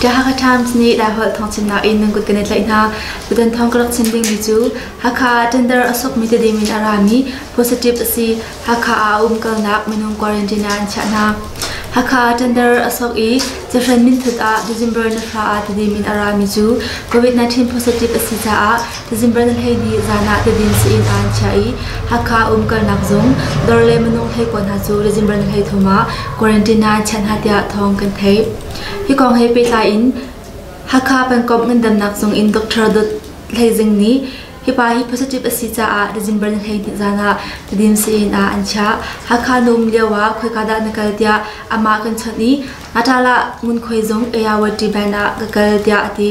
The Hakha Times nih Laiholh thawngchimnak in nan kut kan i tlaih hna. Tutan thawng ka rak chim dingmi cu Hakha ah tender a sokmi Tedim in a rami positive a si. Hakha ah a umkalnak minung quarantine ah an chiah hna. Hakha ah tender a sok i cahran minthut ah December ni hra ah Tedim in a rami cu COVID-19 positive a si caah December ni 12 zan ah Tedim sii-inn ah an chiah i Hakha a umkalnak zung dawr le minung 19 hna cu December ni 13 ah quarantine ah an chiah hna tiah thawng kan theih. Hi kong he pehtlai in Hakha pengkomh ngandamnak zung in Dr. Dawt Hlei Zing nih hi pa hi positive a si caah December ni 12 zan ah Tedim sii-inn ah an chiah. Hakha na um lio ah khoika dah na kal tiah amah kan chawnh i Atalah ngunkhuai zung Ayawati Bank ah ka kal tiah a ti.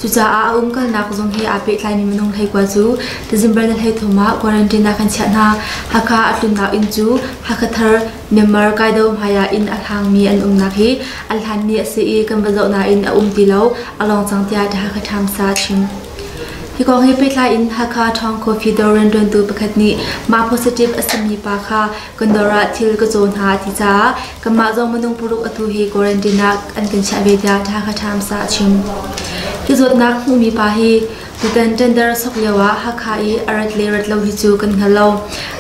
Cucaah a umkalnak zung he aa pehtlaimi minung 19 cu December ni 13 ah quarantine ah kan chiah hna. Hakha a tlunnak inn cu Hakha Thar Myanmar Kaido hmaiah inn a hlangmi an umnak hi an hlanmi a si i kan va zoh nain a um ti lo, a lawng cang tiah The Hakha Times ah a chim. Hi kong he pehtlai in Hakha Ṭhawng Coffee dawr rianṭuantu pakhat nih mah positive a simi pa kha kan dawr ah thil ka caw hna a ti caah kanmah zong minung paruk atu hi quarantine ah an kan chiah ve tiah The Hakha Times ah a chim. Hi zawtnak hmuhmi pa hi Tutan tender sok lio ah Hakha i a rat le rat lo hi cu kan hngal lo.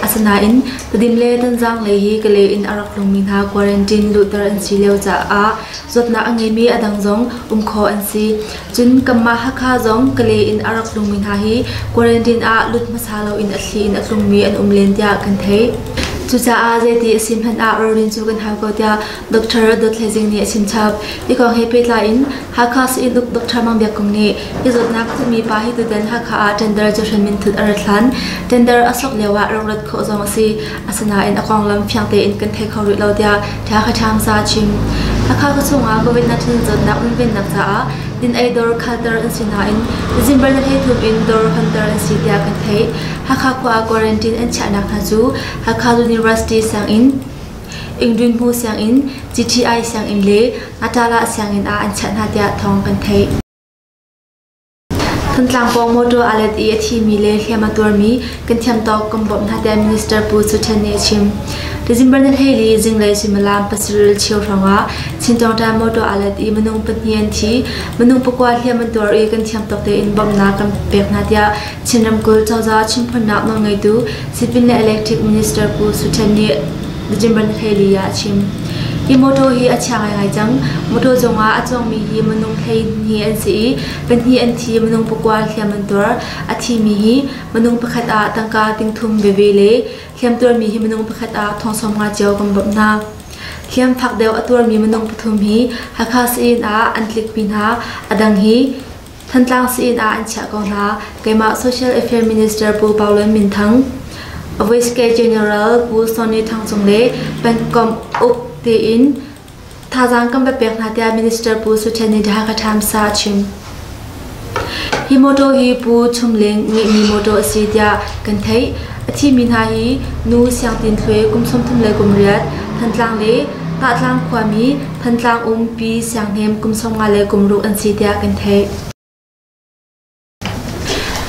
Asinain Tedim le Tonzang lei hi Kalay in a rak tlungmi hna quarantine luhter an si lio caah zawtnak a ngeimi a dang zong um khawh an si. Cun kanmah Hakha zong Kalay in a rak tlungmi hna hi quarantine ah lut hmasa loin a thli in a tlungmi an um len tiah kan theih. Cucaah zeiti a si hmanh ah ralrin cu kan hau ko tiah Dr. Dawt Hlei Zing nih a chimchap. Hi kong he pehtlai in Hakha sii-inn uk Dr. Mang Biak Kung nih hi zawtnak hmuhmi pa hi tutan Hakha ah tender cuhran minthut a rat hlan. Tender a sok lio ah rak rat khawh zong a si. Asinain a konglam fiang tein kan thei kho rih lo tiah Hakha Times ah a chim. Hakha khuachung ah COVID-19 zawtnak runvennak caah din ei dawr khalter an si nain December ni 13 in dawr honter an si tiah kan theih. Hakha khua ah quarantine an chiahnak hna cu Hakha University sianginn, Ingdun Hmu sianginn, GTI sianginn le Atala sianginn ah an chiah hna tiah thawng kan theih. Thantlang pawng motor aa let i a thimi le hliam a tuarmi kan thiam tawk kan bawmh hna tiah Minister Pu Su Ṭhen nih a chim. December ni 14 zinglei suimilam pasarih cheu hrawngah Chinṭawngṭa motor aa let i minung pahnih an thi. Minung pakua hliam an tuar i kan thiam tawk tein bawmhnak kan pek hna tiah Chin ramkulh cozah chimphunnak nawlngeitu Sipin le Electric Minister Pu Su Ṭhen nih December ni 14 ah a chim. Hi motor hi a chia ngaingai cang. Motor cungah a cuangmi hi minung 12 an si i pahnih an thi minung pakua hliam an tuar. A thimi hi minung pakhat ah tangka tingthum veve le hliam tuarmi hi minung pakhat ah thong 50 cio kan bawmh hna. Hliam fak deuh a tuarmi minung pathum hi Hakha sii-inn ah an tlikpi hna. A dang hi Thantlang sii-inn ah an chiah ko hna. Keimah Social Affairs Minister Pu Pau Lun Min Thang, Vice General Pu Sonny Thang Cung le pengkomh uk tiin thazaang kan va pek hna tiah Minister Pu Su Ṭhen nih The Hakha Times ah a chim. Hi motor hi Pu Chum Ling ngeihmi motor a si tiah kan theih. A thimi hna hi nu Siang Tin Thluai kum 38, Thantlang le Tahtlang khuami Thantlang um Pi Siang Hnem kum 56 an si tiah kan theih.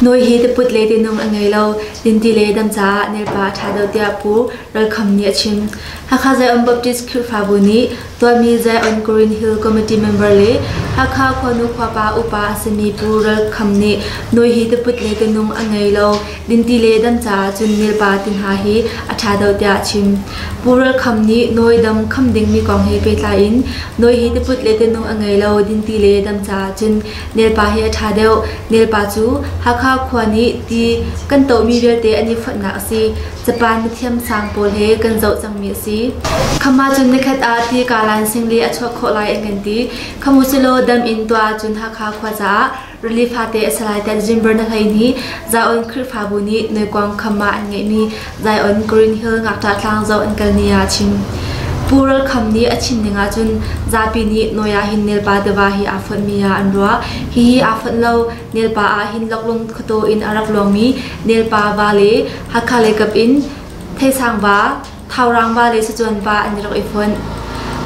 Nawi hi tiput le tinung a ngei lo. Dinti le dam caah nelpa a ṭha deuh tiah Pu Ral Kham nih a chim. Hakha Zion Baptist Khrihfabu nih tuahmi Zion Green Hill Committee member le Hakha khuanu khuapa upa a simi Pu Ral Kham nih Nawi hi tiput le tinung a ngei lo. Dinti le dam caah cun nelpa ti hna hi a ṭha deuh tiah a chim. Pu Ral Kham nih Nawi dam kham dingmi kong he pehtlai in Nawi hi tiput le tinung a ngei lo. Dinti le dam caah cun Nelpa hi a ṭha deuh. Nelpa cu Hakha khua nih ti kan tohmi vialte an i fonhnak a si. Japan mithiam sang pawl he kan zoh cangmi a si. Kham ahcun nikhat ah ti kalan singli a chuak khawh lai an kan ti. Kham usilaw dam in tuah ahcun Hakha khua caah rili fate a si lai tiah Jimber na hlei nih Zion Khrihfabu nih Noikuang kham ah an ngeihmi Zion Green Hill ngakṭah tlang zoh an kal ni ah a chim. Pu Ral Kham nih a chim ning ahcun zapi nih Nawi ah hin Nelpa tiva hi aa fonhmi ah an ruah. Hihi aa fonh lo. Nelpa ah hin Loklung khuataw in a rak luangmi Nelpa va le Hakha leikap in Theisang va, Thaurang va le Sichuan va an rak i fonh.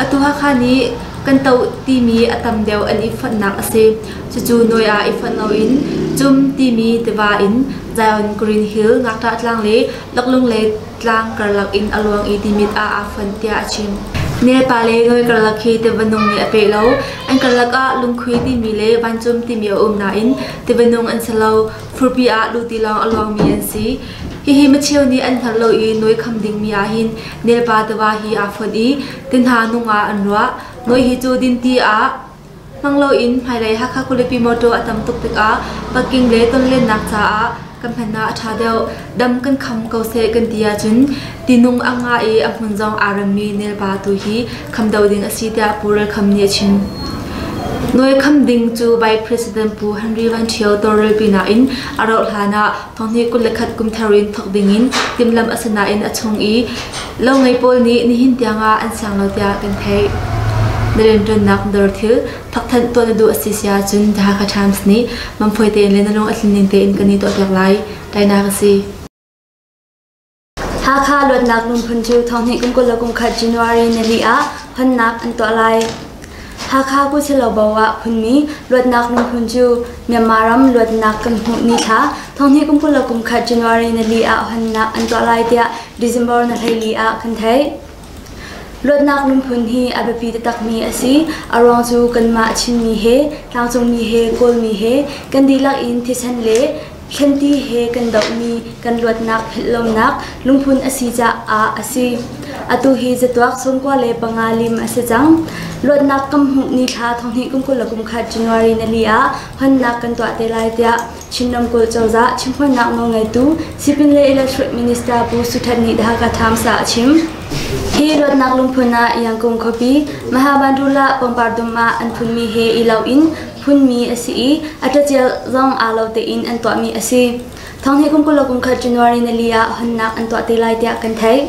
Atu Hakha nih kan toh timi a tam deuh an i fonhnak a si. Cucu Nawi ah i fonh loin Cum timi tiva in Zion Green Hill ngakṭah tlang le Loklung lei tlang karlak in a luang i Timit ah aa fonh tiah a chim. Nelpa le Nawi karlak hi tiva nung nih a peh lo. An karlak ah lungkhui timi le vancum timi a um nain tiva nung an si lo. Furpi ah luti lawng a luangmi an si. Hihi micheu nih an hngalh lo i nawi kham dingmi ahhin Nelpa tiva hi aa fonh i ti hna nung ah an ruah. Nawi hi cu dinti ah hmang loin hmailei Hakha khualipi mawṭaw a tam tuk tikah parking le tonlennak caah kan hman ah a ṭha deuh. Dam kan kham ko seh kan ti ahcun tinung a ngah i a hmun zong aa remmi Nelpa tu hi kham do ding a si tiah Pu Ral Kham nih a chim. Nawi kham ding cu Vice President Pu Henry Van Ṭhio tawlrelpi nain a rauh hlan ah thonghnih 21 kum thar in thawk ding in timhlamh a si nain a chung i lo ngei pawl nih nihin tiang ah an siang lo tiah kan theih. Na rianṭuannak dawr thil thawkthanh tuah na duh a si si ahcun The Hakha Times nih mamfawi tein le na lung a tlin ning tein kan i tuahpiak lai. Tainak a si. Hakha luatnak lungphun cu thonghnih kum 20 le kum khat January nili ah honnak an tuah lai. Hakha Kuchilobo ah phunmi luatnak lungphun cu Myanmar ram luatnak kan hmuh ni thla thonghnih kum 20 le kum khat January nili ah honnak an tuah lai tiah December na 14 ah kan theih. Luatnak lungphun hi a biapi taktakmi a si. A ruang cu kanmah Chinmi he, tlangcungmi he, Kawlmi he kan dihlak in thisen le Thlenti he kan dohmi kan luatnak philhlonak lungphun a si caah a si. Atu hi zatuak 95 lim a si cang. Luatnak kan hmuh ni thla thonghnih kum 20 le kum khat January nali ah honnak kan tuah te lai tiah Chin ramkulh cozah chimphuannak nawlngeitu Sipin le Electric Minister Pu Suthat nih The Hakha Times ah a chim. Hi luatnak lungphun ah Yangkung khuapi Mahabandula pangpar dum ah an phunmi he i lo in phunmi a si i a ṭacial zong aa lo tein an tuahmi a si. Thonghnih kum 20 le kum khat January nali ah honnak an tuah te lai tiah kan theih.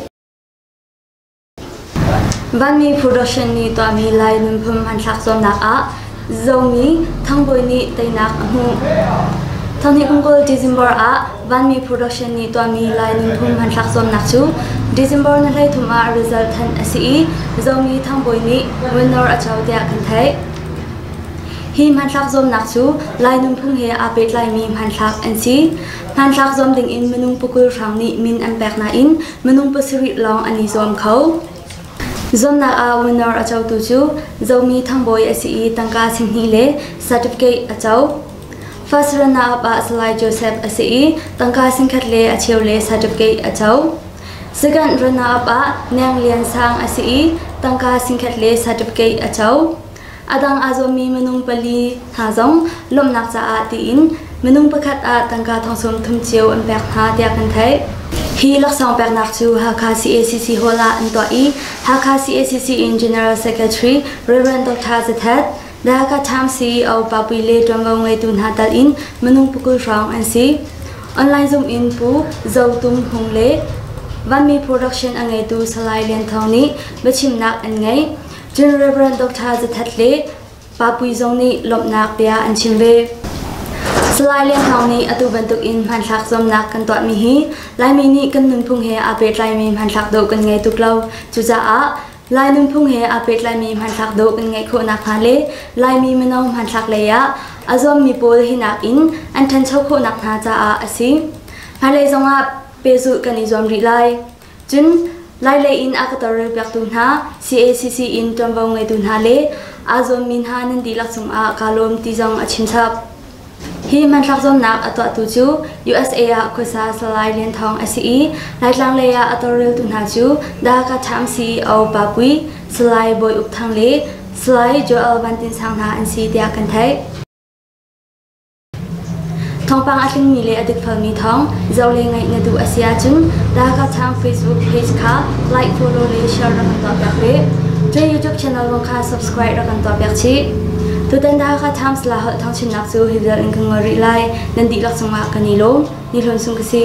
Vanmi Production nih tuahmi Lai nunphung hmanthlak zuamnak ah Zomi Thangbawi nih teinak a hmuh. Thonghnih kum 20 December ah Vanmi Production nih tuahmi Lai nunphung hmanthlak zuamnak cu December ni 13 ah result thanh a si i Zomi Thangbawi nih winner a co tiah kan theih. Hi hmanthlak zuamnak cu Lai nunphung he aa pehtlaimi hmanthlak an si. Hmanthlak zuam dingin minung pakul hrang nih min an pek nain minung pasarih lawng an i zuam kho. Zuamnak ah winner a cotu cu Zomi Thangbawi a si i tangka 20,000 le certificate a co. First runner-up ah Salai Joseph a si i tangka 10,000 le a cheu le certificate a co. Second runner-up ah Neng Lian Sang a si i tangka 10,000 le certificate a co. A dang aa zuammi minung pali hna zong lawmhnak caah tiin minung pakhat ah tangka 30,000 cio an pek hna tiah kan theih. Hi laksawng peknak cu Hakha CACC Hall ah an tuah i Hakha CACC in General Secretary Rev. Dr. Zathat, The Hakha Times CEO Papui le ṭuanvo ngeitu hna tal in minung pakul hrawng an si. Online Zoom in Pu Zo Tum Hung le Vanmi Production a ngeitu Salai Lian Thawng nih biachimnak an ngei. Cun Rev. Dr. Zathat le Pa Pui zong nih lawmhnak bia an chim ve. Salai Lian Thawng nih atu bantuk in hmanthlak zuamnak kan tuahmi hi Laimi nih kan nunphung he aa pehtlaimi hmanthlak dawh kan ngei tuk lo. Cucaah Lai nunphung he aa pehtlaimi hmanthlak dawh kan ngeih khawh nakhnga le Laimi mino hmanthlak lei ah a zuammi pawl hi nakin an ṭhancho khawh nakhnga caah a si. Hmailei zongah pehzulh kan i zuam rih lai. Cun Lailei in a ka tawlrelpiaktu hna, CACC in ṭuanvo ngeitu hna le aa zuammi hna nan dihlak cungah kaa lawm ti zong a chimchap. Hi hmanthlak zuamnak a tuahtu cu USA ah khuasa Salai Lian Thawng a si i Laitlang lei ah a tawlreltu hna cu The Hakha CEO Pa Pui, Salai Bawi Uk Thang le Salai Joel Van Tin Sang hna an si tiah kan theih. Thawngpang a tlingmi le a dikfelmi thawng zoh le ngaih na duh a si ahcun The Hakha Times Facebook page kha like, follow le share rak kan tuahpiak ve. Cun YouTube channel zong kha subscribe rak kan tuahpiak chih. Tutan The Hakha Times la holh thawngchimnak cu hi vial in kan ngol rih lai. Nan dihlak cungah kan i lawm. Ni Hlawn Sung ka si.